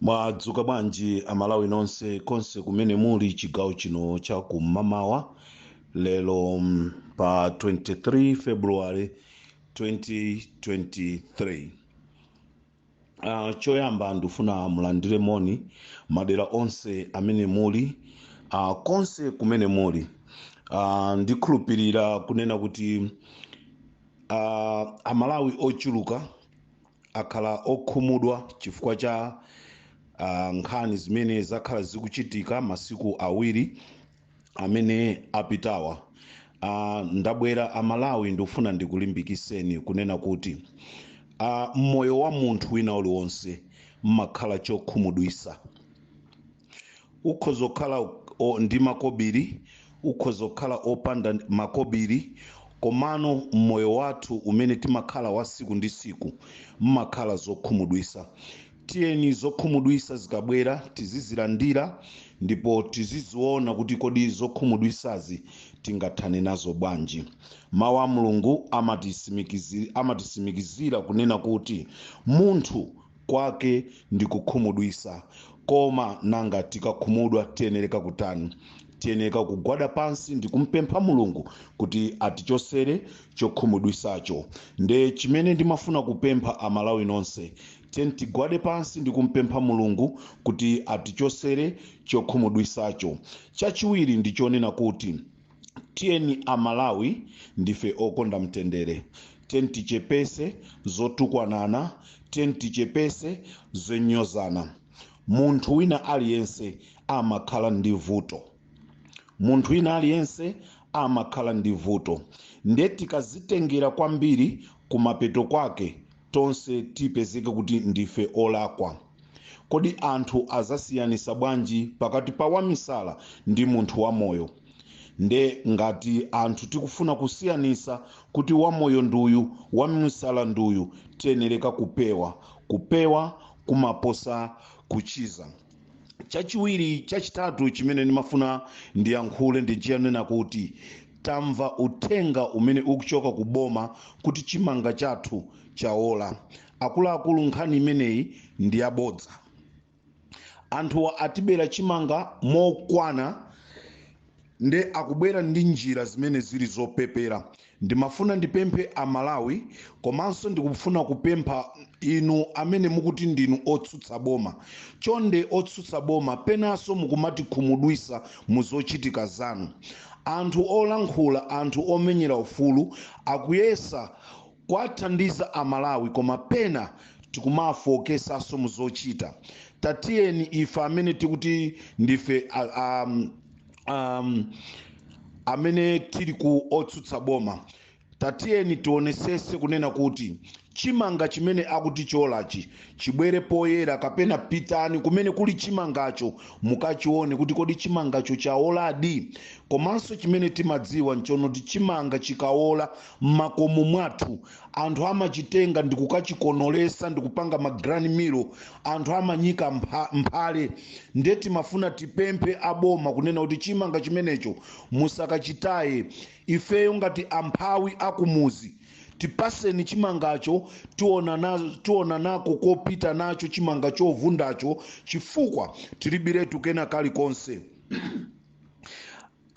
Mwadzuka bwanji Amalawi nonse konse kumene muli chigawo chino cha kum'mamawa lero pa 23 February 2023? Choyamba ndifuna mulandire moni madera onse amene muli, konse kumene muli. Ndikhulupirira kunena kuti Amalawi ochuluka akhala okhumudwa chifukwa cha nkhani zimene zakhala zikuchitika masiku 2 amene apitawa. Ndabwera Amalawi, ndikufuna ndikulimbikiseni kunena kuti mmoyo wa munthu wina uliwonse mmakhala chokhumudwisa. Ukhoza kukhala ndi makobiri, ukhoza kukhala opanda makobiri, komano mmoyo wathu umene timakhala wa siku ndi siku mmakhala zokhumudwisa. Tiyeni zokhumudwisa zikabwera tizizilandira ndipo tiziziona kuti kodi zokhumudwisazi tingathane nazo bwanji. Mawu a Mulungu amatisimikizira kunena kuti munthu kwake ndi kukhumudwisa, koma nanga tikakhumudwa tiyenereka kutani? Tiyenereka kugwada pansi ndi kumpempha Mulungu kuti atichosere chokhumudwisacho. Nde chimene ndimafuna kupempha Amalawi nonse, tiyeni tigwade pansi ndi kumpempha Mulungu kuti atichosere chokhumudwisacho. Chachiwiri ndi chonena kuti tiyeni Amalawi ndife okonda mtendere, tiyeni tichepese zotukwanana, tiyeni tichepese zonyozana. Munthu wina aliyense amakhala ndi vuto, munthu wina aliyense amakhala ndi vuto, ndiye tikazitengera kwambiri kumapeto kwake tonse tipezeke kuti ndife olakwa. Kodi anthu azasiyanisa bwanji pakati pa wamisala ndi munthu wamoyo? Nde ngati anthu tikufuna kusiyanisa kuti wamoyo nduyu, wamisala nduyu, tiyenereka kupewa. Kupewa kumaposa kuchiza. Chachiwiri, chachitatu chimene ndimafuna ndiyankhule ndi chiyanena kuti tamva uthenga umene ukuchoka ku boma kuti chimanga chathu chaola. Akuluakulu, nkhani imeneyi ndi yabodza. Anthuwa atibera chimanga mokwana, nde akubwera ndi njira zimene zili zopepera. Ndimafuna ndipemphe Amalawi, komanso ndikufuna kupempha inu amene mukuti ndinu otsutsa boma. Chonde otsutsa boma, penanso mukumatikhumudwisa mu zochitika zanu. Anthu olankhula, anthu omenyera ufulu akuyesa kwathandiza Amalawi, koma pena tikumafokesanso mu zochita. Tatiyeni ife amene tikuti ndife amene tili ku otsutsa boma, tatiyeni tionesese kunena kuti chimanga chimene akuti cholachi chibwere poyera, kapena pitani kumene kuli chimangacho mukachione kuti kodi chimangacho chaoladi. Komanso chimene timadziwa nchono kuti chimanga chikaola m'makomo mwathu anthu amachitenga ndi kukachikonolesa ndi kupanga ma grain mill, anthu amanyika mphale. Ndiye timafuna tipemphe aboma kunena kuti chimanga chimenecho musakachitaye. Ifeyo ngati amphawi akumuzi, tipaseni chimangacho, tiona nako kopita nacho chimanga chovundacho, chifukwa tilibiretu kena kalikonse.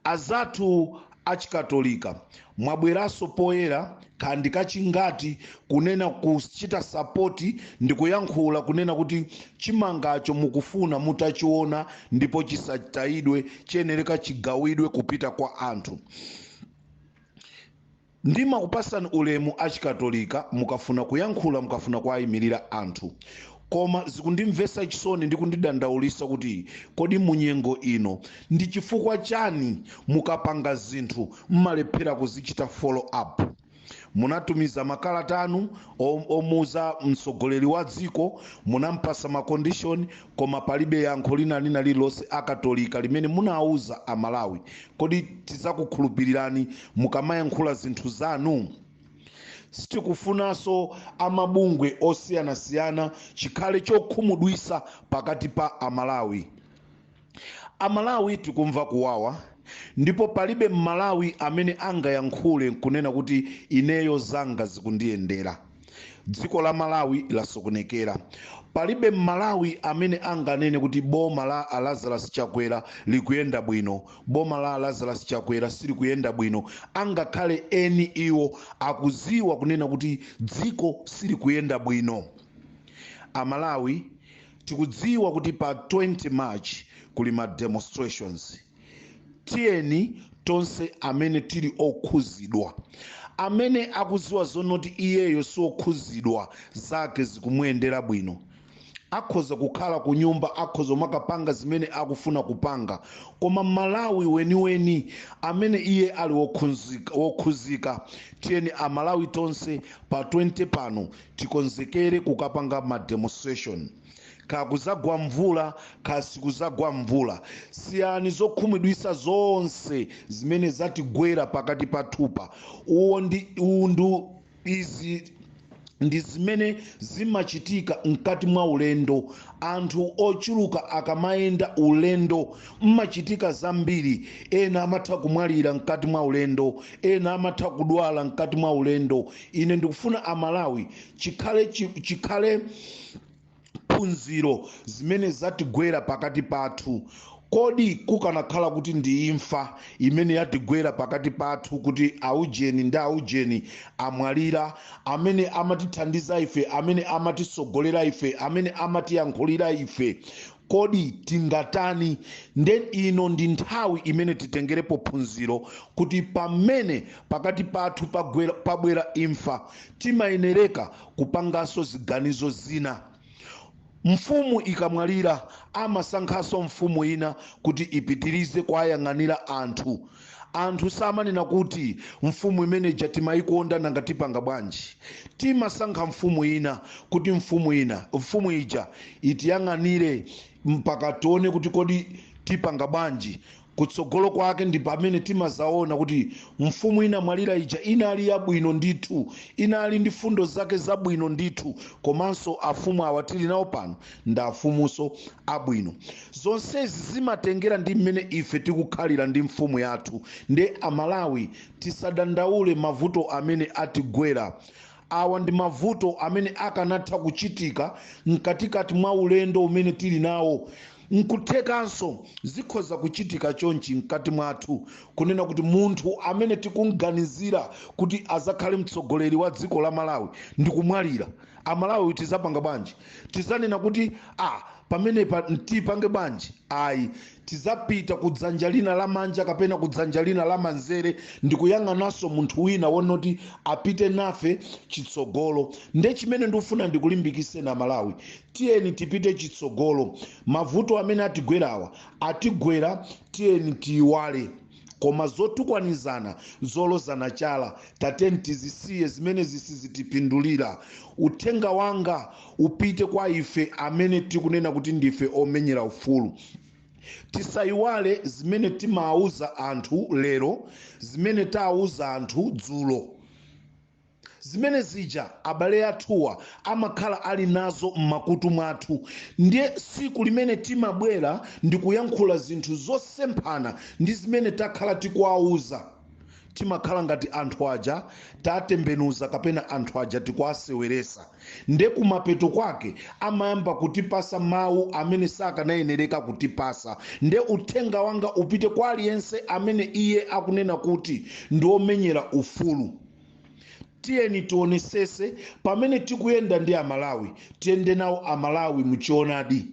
Azathu achikatolika, mwabweranso poyera kandi kachingati kunena kuchita support ndi kuyankhula kunena kuti chimangacho mukufuna mutachiona ndipo chisatayidwe, chiyenereka chigawidwe kupita kwa anthu. Ndimakupasani ulemu achikatolika mukafuna kuyankhula, mukafuna kuwayimirira anthu, koma zikundimvetsa chisoni ndi kundidandaulisa kuti kodi munyengo ino ndi chifukwa chani mukapanga zinthu mmalephera kuzichita follow up? Munatumiza makalata anu omuuza mtsogoleri wa dziko, munampasa ma condition, koma palibe yankho lina lina lililonse akatolika limene munawuza Amalawi. Kodi tizakukhulupirirani mukamayankhula zinthu zanu? Sitikufunanso amabungwe osiyanasiyana chikhale chokhumudwisa pakati pa Amalawi. Amalawi tikumva kuwawa, ndipo palibe Mmalawi amene angayankhule nkunena kuti ineyo zanga zikundiyendera. Dziko la Malawi lasokonekera. Palibe Mmalawi amene anganene kuti boma la Lazarus Chakwera likuyenda bwino, boma la Lazarus Chakwera silikuyenda bwino. Angakhale eni iwo akuziwa kunena kuti dziko silikuyenda bwino. Amalawi, tikudziwa kuti pa 20 March kuli ma demonstrations. Tiyeni tonse amene tili okhuzidwa, amene akuziwa zonoti iyeyo siokhuzidwa, zake zikumuyendera bwino, akhoza kukhala ku nyumba, akhoza kumakapanga zimene akufuna kupanga. Koma Malawi weniweni amene iye ali wokhuzika, tiyeni Amalawi tonse pa 20 pano tikonzekere kukapanga ma demonstration. Kha kuzagwa mvula, kha sikuzagwa mvula, siyani zokhumudwisa zonse zimene zatigwera pakati pathupa. Uwo ndi undu, izi ndi zimene zimachitika mkati mwa ulendo. Anthu ochuluka akamayenda ulendo mmachitika zambiri. Ena amatha kumwalira mkati mwa ulendo, ena amatha kudwala mkati mwa ulendo. Ine ndikufuna Amalawi chikhale phunziro zimene zatigwera pakati pathu. Kodi kukanakhala kuti ndi imfa imene yatigwera pakati pathu, kuti aujeni ndi aujeni amwalira, amene amatithandiza ife, amene amatisogolera ife, amene amatiyankhulira ife, kodi tingatani? Nde ino ndi nthawi imene titengerepo phunziro kuti pamene pakati pathu pabwera imfa, timayenereka kupanganso ziganizo zina. Mfumu ikamwalira, amasankhanso mfumu ina kuti ipitirize kuwayang'anira anthu. Anthu samanena kuti mfumu imeneja timayikonda, nanga tipanga bwanji? Timasankha mfumu ina kuti mfumu ija itiyang'anire mpaka tione kuti kodi tipanga bwanji kutsogolo kwake. Ndi pamene timazaona kuti mfumu ina mwalira ija inali yabwino ndithu, inali ndi fundo zake zabwino ndithu. Komanso afumu awa tili nawo pano ndi afumunso abwino. Zonsezi zimatengera ndi mmene ife tikukhalira ndi mfumu yathu. Nde Amalawi, tisadandaule mavuto amene atigwera. Awa ndi mavuto amene akanatha kuchitika mkatikati mwa ulendo umene tili nawo. Nkuthekanso zikhoza kuchitika chonchi mkati mwathu, kunena kuti munthu amene tikumganizira kuti azakhale mtsogoleri wa dziko la Malawi ndikumwalira. Amalawi, tizapanga bwanji? Tizanena kuti pamenepa tipange bwanji? Ayi, tizapita ku dzanja lina lamanja kapena ku dzanja lina lamanzere ndikuyang'ananso munthu wina wonoti apite nafe chitsogolo. Nde chimene ndikufuna ndikulimbikise na Malawi, tiyeni tipite chitsogolo. Mavuto amene atigwerawa atigwera, tiyeni tiyiwale. Koma zotukwanizana, zolozana chala, tateni tizisiye zimene zisizitipindulira. Uthenga wanga upite kwa ife amene tikunena kuti ndife omenyera ufulu. Tisayiwale zimene timawuza anthu lero, zimene tawuza anthu dzulo. Zimene zija abale athuwa amakhala ali nazo m'makutu mwathu. Ndiye siku limene timabwera ndikuyankhula zinthu zosemphana ndi zimene takhala tikuwauza, timakhala ngati anthu aja tatembenuza kapena anthu aja tikuwaseweresa. Nde kumapeto kwake amayamba kutipasa mawu amene sakanayenereka kutipasa. Nde uthenga wanga upite kwa aliyense amene iye akunena kuti ndi omenyera ufulu. Tiyeni tionesese pamene tikuyenda ndi Amalawi, tiyende nawo Amalawi muchionadi.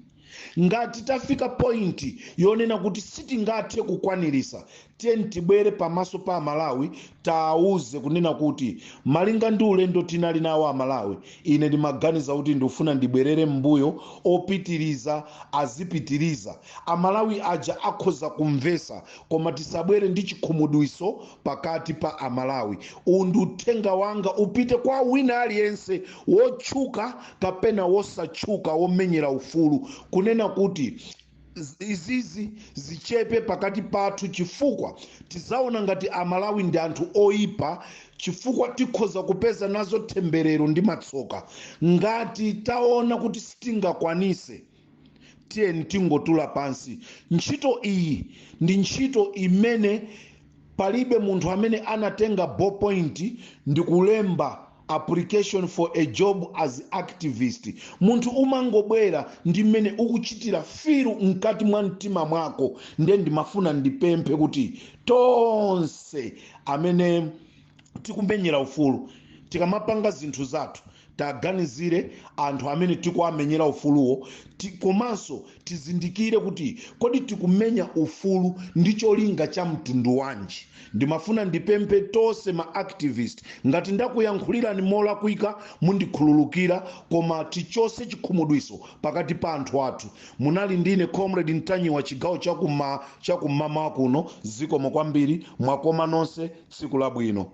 Ngati tafika point yonena kuti sitingathe kukwanirisa, tiyeni tibwere pamaso pa Amalawi, taawuze kunena kuti malinga ndi ulendo tinali nawo Amalawi, ine ndimaganiza kuti ndikufuna ndibwerere m'mbuyo, opitiriza azipitiriza. Amalawi aja akhoza kumvesa, koma tisabwere ndi chikhumudwiso pakati pa Amalawi. Uwu ndi uthenga wanga, upite kwa wina aliyense wotchuka kapena wosatchuka womenyera ufulu, kunena kuti izizi zichepe pakati pathu, chifukwa tizaona ngati Amalawi ndi anthu oyipa, chifukwa tikhoza kupeza nazo temberero ndi matsoka. Ngati taona kuti sitingakwanise, tiyeni tingotula pansi. Ntchito iyi ndi ntchito imene palibe munthu amene anatenga ballpoint ndi kulemba. Application for a job as activist, munthu umangobwera ndi mmene ukuchitira feel mkati mwa mtima mwako. Nde ndimafuna ndipemphe kuti tonse amene tikumenyera ufulu, tikamapanga zinthu zathu, taganizire anthu amene tikuamenyera ufuluwo, komanso tizindikire kuti kodi tikumenya ufulu ndi cholinga cha mtundu wanji. Ndimafuna ndipemphe tonse ma activist, ngati ndakuyankhulirani molakwika, mundikhululukira, koma tichose chikhumudwiso pakati pa anthu athu. Munali ndine Comrade Mtanyiwa, chigawo chakummawa kuno. Zikomo kwambiri, mwakoma nonse, tsiku labwino.